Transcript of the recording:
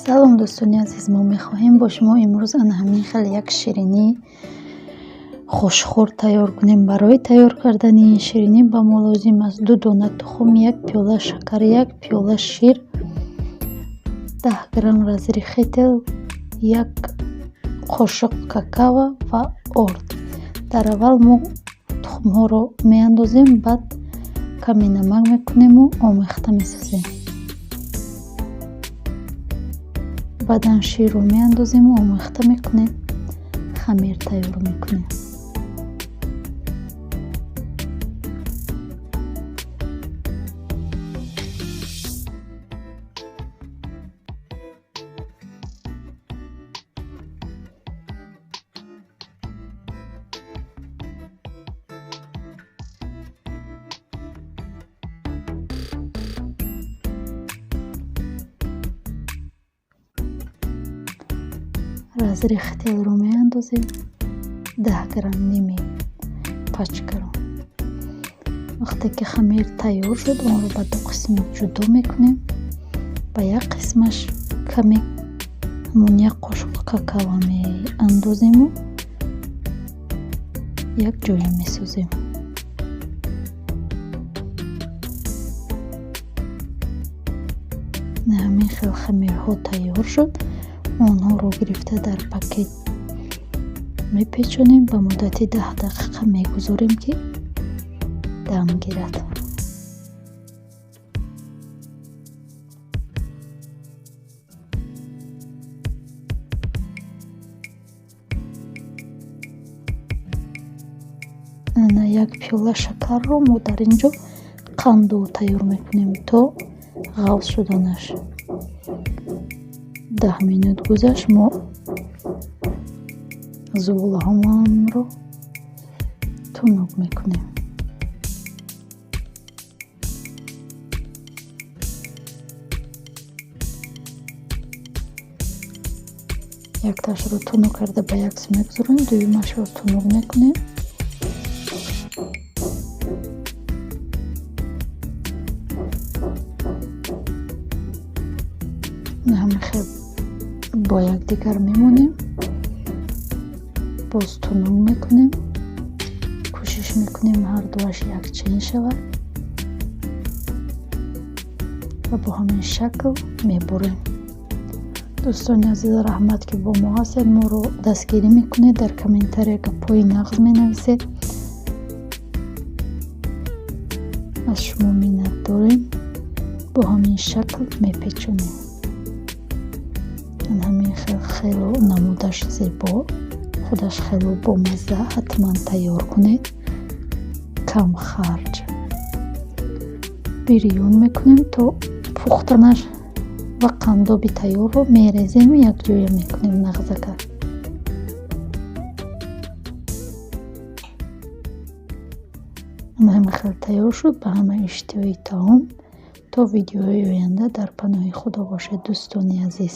Салом, дӯстони азиз, мо мехоҳем бо шумо имрӯз ана ҳамин хел як ширинии хушхӯр тайёр кунем. Барои тайёр кардани ин ширинӣ ба мо лозим аст 2 дона тухм, 1 пиёла шакар, 1 пиёла шир, 10 грамм разрыхлитель, 1 қошуқ какао ва орд. Дар аввал мо тухмҳоро меандозем, баъд каме намак мекунему омехта месозем. Баъдан ширро меандозему омехта мекунем, хамир тайёр мекунем. Разрыхлителро меандозем, 10 грамм ними пачкаро. Вақте ки хамир тайёр шуд, онро ба 2 қисм ҷудо мекунем. Ба як қисмаш каме ҳамон 1 қошуқ какао меандозему як ҷоя месозем. Ҳамин хел хамирҳо тайёр шуд. Онҳоро гирифта дар пакет мепечонем, ба муддати 10 дақиқа мегузорем, ки дам гирад. Ана 1 пиёла шакарро мо дар ин ҷо қанду тайёр мекунем то ғафз шуданаш. 10 минут гузашт, мо зуволаҳомонро тунук мекунем. Якташро тунук карда ба як сӯ мегузорем, дуюмашро тунук мекунем. Ҳамин хел бо якдигар мемонем, боз тунук мекунем, кӯшиш мекунем ҳардуаш якчен шавад ва бо ҳамин шакл мебурем. Дӯстони азиз, раҳмат, ки бо мо ҳастед, моро дастгирӣ мекунед, дар комментария гапҳои нағз менависед. Аз шумо миннат дорем. Бо ҳамин шакл мепечонем. Ҳамин хел хело намудаш зебо, худаш хело бомазза, ҳатман тайёр кунед. Кам харҷ. Бирён мекунем то пухтанаш ва қандоби тайёрро мерезему якҷоя мекунем нағзака. Ҳамин хел тайёр шуд. Ба ҳама иштиҳои таом. То видеои оянда дар паноҳи Худо бошед, дӯстони азиз.